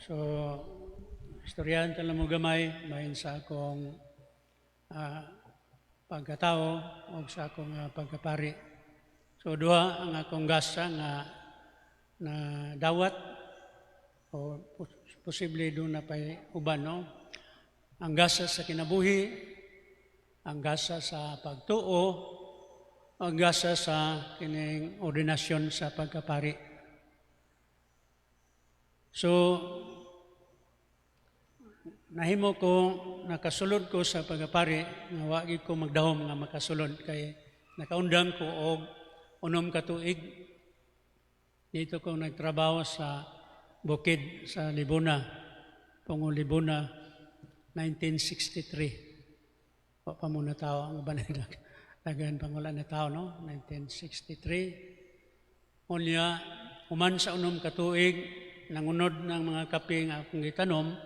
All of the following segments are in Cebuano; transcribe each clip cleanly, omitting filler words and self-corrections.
So, istoryahan ta lang mo gamay, bahin sa akong pagkatao o sa akong pagkapari. So, duha ang akong gasa nga na dawat o posible duna pa'y uban, no? Ang gasa sa kinabuhi, ang gasa sa pagtuo, ang gasa sa kining ordinasyon sa pagkapari. So, nahimo ko, nakasulod ko sa pagkapari, nga wa gyud ko magdahom nga makasulod kay nakaundang ko og 6 ka tuig. Dito ko nagtrabaho sa bukid sa Libuna, Pungo Libuna, 1963. Wa pa mo natao ang uban, daghan pang wala na tao, no? 1963. Unya, human sa 6 ka tuig, nangunod ng mga kape nga akong gitanom,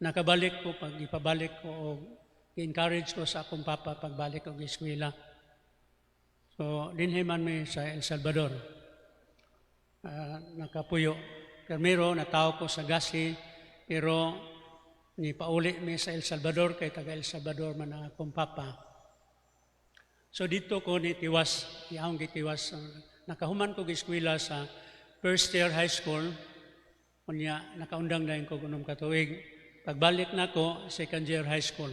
nakabalik ko, pag ipabalik ko, o encourage ko sa akong papa pagbalik og eskwela. So, dinhi man mi sa El Salvador. Nakapuyo. Primero, natawo ko sa Gasi, pero ni pauli mi sa El Salvador kay taga El Salvador man ang akong papa. So dito ko ni tiwas, iyang gitiwas. Nakahuman ko eskwela sa first year high school. Unya nakaundang dayon ko 6 ka tuig. Pagbalik nako, second year high school.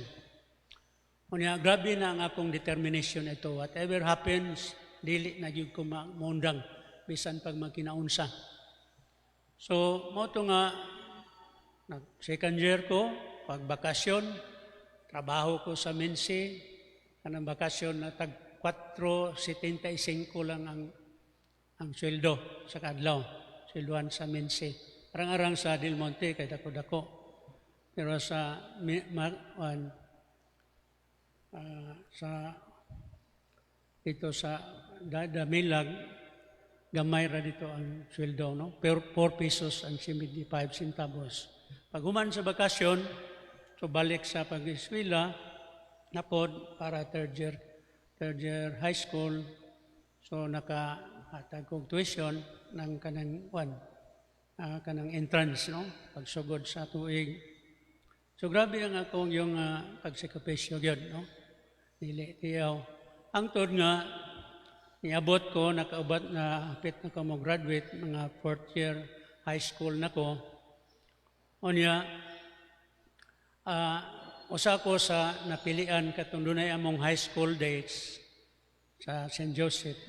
Unya grabe na ang akong determination ito. Whatever happens, dili na gyud ko moundang bisan pag magkinaunsa. So mao to nga nag second year ko, pag bakasyon, trabaho ko sa Mensi, kanang bakasyon na tag 4.75 lang ang sweldo sa kadlaw. Sweldoan sa Mensi. Arang-arang sa Del Monte kay dako-dako. Pero sa mi, ma, wan, sa dito sa Damilag, gamay ra dito ang sweldo, no? Pero 4 pesos and 75 centavos. Pag human sa bakasyon, so balik sa pag-eskwela, napod para third year high school. So naka hatag kog tuition ng kanang one, kanang entrance, no? Pagsugod sa tuig. So grabe ang akong yung pagsakripisyo gyud, no? Dili tiyaw. Hangtod nga niabot ko, nakaubat na hapit na ko mo graduate, mga fourth year high school na ko. Unya, usa ko sa napilian katong dunay among high school dates sa St. Joseph.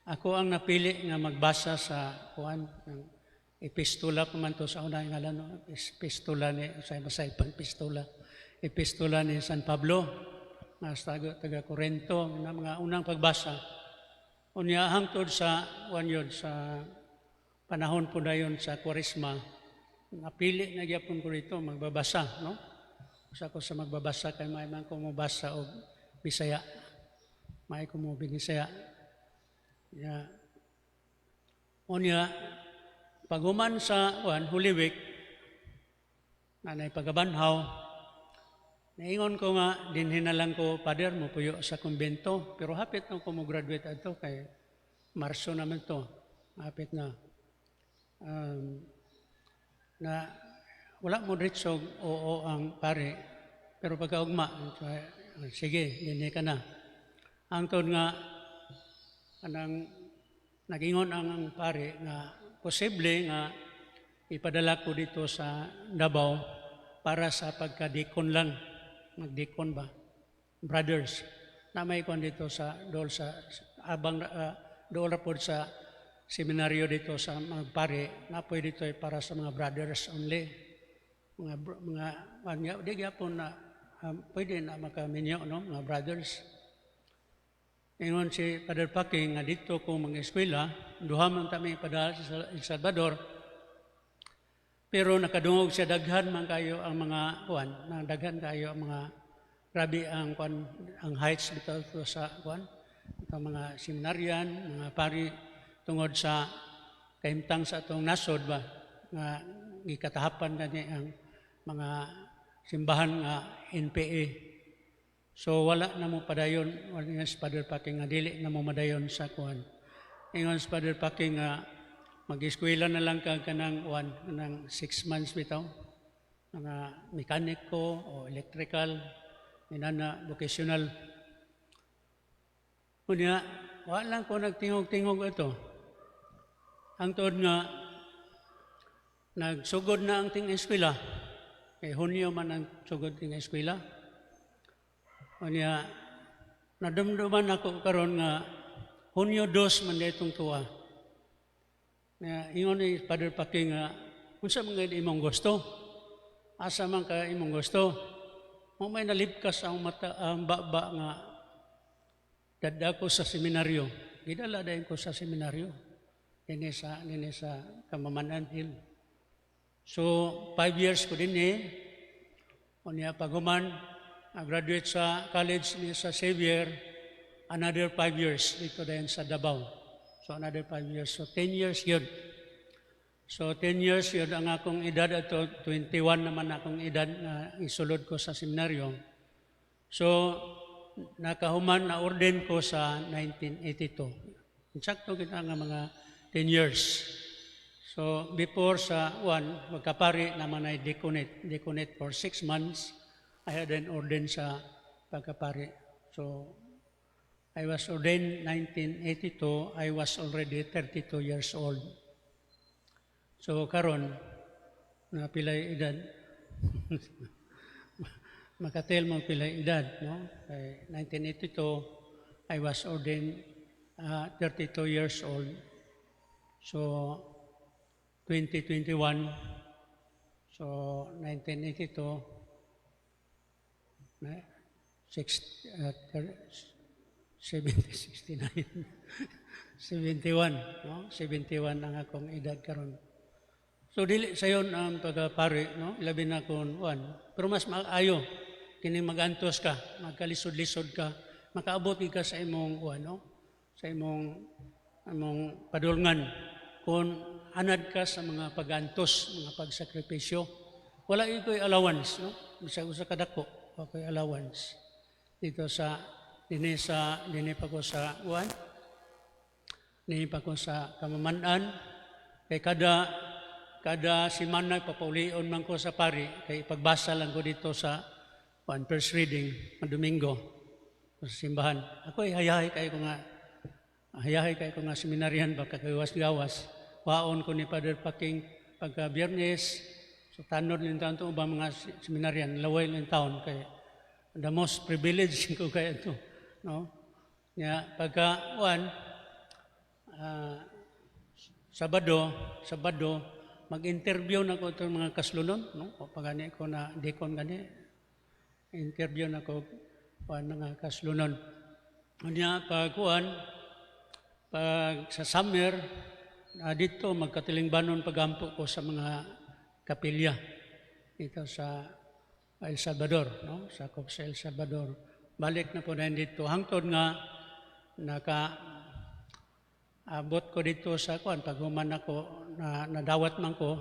Ako ang napili nga magbasa sa kuan ng epistola pa man to sa una nga, no, epistola ni sa masaypan epistola. Epistola ni San Pablo nga sa taga, taga Corinto na mga unang pagbasa. Unya hangtod sa kuan yun sa panahon po dayon sa Kwaresma, napili na gyapon ko rito magbabasa, no? Usa ko sa magbabasa kay may man ko mobasa og Bisaya. May ko mo Binisaya. Ya. Unya paghuman sa kuan Holy Week nanay pagabanhaw, naingon ko nga dinhi na lang ko, Father, mo puyo sa kumbento, pero hapit na ko mo graduate adto kay Marso naman to, hapit na na wala mo diretso oo ang pare, pero pagkaugma, sige, dinhi ka na. Hangtod nga anang nagingon ang pare nga posible nga ipadala ko dito sa Davao para sa pagkadikon lang, magdikon ba, brothers na may kwan dito sa dool sa abang dool ra pod sa seminaryo dito sa mga pare na pwede dito ay para sa mga brothers only, mga mga di gyapon na pwede na makaminyo, no, mga brothers. Ingon si Father Packing nga dito ko mga eskwela, duha man kami padala sa El Salvador. Pero nakadungog siya daghan man kayo ang mga kuan, na daghan kayo ang mga grabe ang kuan, ang heights dito to sa kuan, itong mga seminaryan, mga pari tungod sa kahimtang sa atong nasod ba nga gikatahapan gani ang mga simbahan nga NPA. So wala na mo padayon, wala nga si Father Packing nga dili na mo madayon sa kuan. Ingon si Father Packing nga Mag-eskwela na lang ka kanang one, kanang 6 months bitaw. Mga mekaniko o electrical, inana, vocational. Unya, wa lang ko nagtingog-tingog ito. Hangtod nga nagsugod na ang ting eskwela. Kay Hunyo man ang sugod ting eskwela. Unya, nadumduman ako karon nga Hunyo 2 man itong tuwa. Na ingon ni Father Paki nga, "Unsa man gid imong gusto? Asa man ka imong gusto?" Mo may nalibkas ang mata, ang baba nga dada ko sa seminaryo. Gidala dayon ko sa seminaryo. Dinhi sa Camaman-an Hill. So, 5 years ko din eh. Unya paghuman, graduate sa college ni sa Xavier, another 5 years dito din sa Davao. So, another 5 years. So, 10 years yun. So, 10 years yun ang akong edad ato, 21 naman akong edad na isulod ko sa seminaryo. So, nakahuman na ordain ko sa 1982. Eksakto kita nga mga 10 years. So, before sa one, magkapari naman ay deaconate. Deaconate for 6 months. I had an ordain sa pagkapari. So, I was ordained 1982. I was already 32 years old. So, karon na pilay edad. Makatel mo pilay edad, no? Kay 1982, I was ordained 32 years old. So, 2021, so 1982, na, six, 70, 69, 71, no? 71 ang akong edad karon. So dili sayon ang pagapari, no? Labi na kung one. Pero mas maayo kini magantos ka, magkalisod-lisod ka, makaabot ka sa imong one, no? Sa imong padulngan kung anad ka sa mga pagantos, mga pagsakripisyo. Wala iko'y allowance, no? Bisag usa ka dako, wa ko'y allowance. Dito sa dinhi sa dinhi pa ko sa one, dinhi pa ko sa Camaman-an kay kada kada semana papaulion man ko sa pari kay pagbasa lang ko dito sa one first reading ang Domingo sa simbahan. Ako ay hayahay kay ko nga seminaryan ba kagawas-gawas. Waon ko ni Father Paking pagka Biyernes, so tanod rin taon to ubang mga seminaryan, laway rin taon kay the most privilege ko kay ito, no? Nya pagka one Sabado, Sabado mag-interview na ko itong mga kaslunon, no? O pagani ko na deacon gani, interview na ko kuan mga kaslunon. Unya pag kuan, pag sa summer dito magkatilingbanon pagampo ko sa mga kapilya dito sa El Salvador, no? Sakop sa El Salvador. Balik na po na dito hangtod nga naka abot ko dito sa kuan pag human ako na nadawat man ko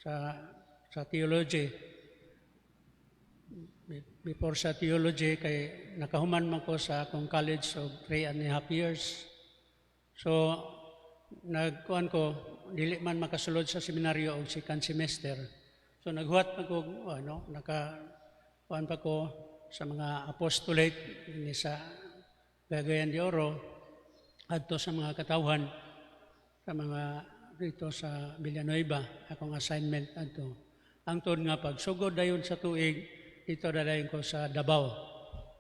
sa theology. Before sa theology kay nakahuman man ko sa akong college of 3.5 years. So nagkuan ko, dili man makasulod sa seminaryo og second semester. So naghuwat pa ko, ano, naka kuan pa ko sa mga apostolate ni sa Cagayan de Oro adto sa mga katawhan sa mga dito sa Villanueva akong assignment adto. Hangtod nga pagsugod dayon sa tuig dito dayon ko sa Davao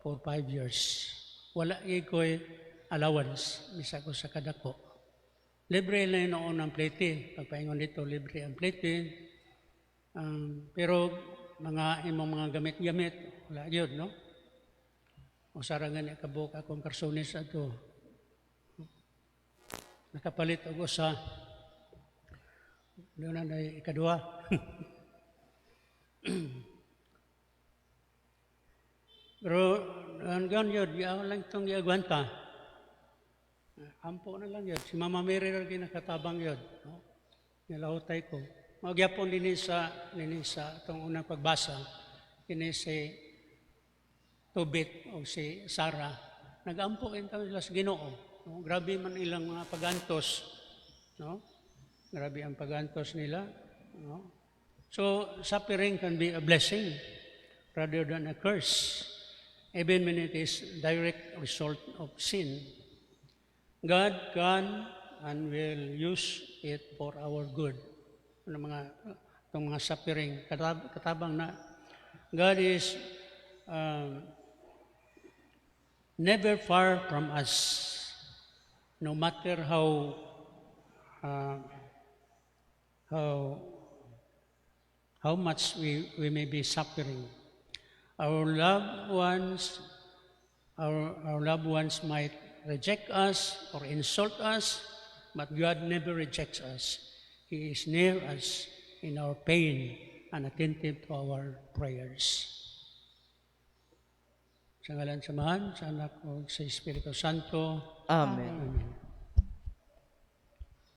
for 5 years. Wala ko'y allowance bisag ko sa kadako. Libre na noon ang plete. Pagpaingon dito, libre ang plete. Pero mga imong mga gamit-gamit, wala yun, no? Usa ra gani kabuok akong karsunis ato. Nakapalit og usa. Doon na ikaduha. Pero hanggang yun, yaw lang itong giagwanta. Ampo na lang yun. Si Mama Mary ra nakatabang yun. No? Nilahutay ko. Magyapon dinhi sa itong unang pagbasa. Kini si Tobit o si Sarah. Nagampo in sila sa Ginoo. No? Grabe man ilang mga pagantos. No? Grabe ang pagantos nila. No? So, suffering can be a blessing rather than a curse, even when it is direct result of sin. God can and will use it for our good. Ano mga itong mga suffering, katabang na. God is never far from us, no matter how much we may be suffering. Our loved ones might reject us or insult us, but God never rejects us. He is near us in our pain and attentive to our prayers. Sa ngalan sa Amahan, sa Anak, ug sa Espiritu Santo. Amen. Amen.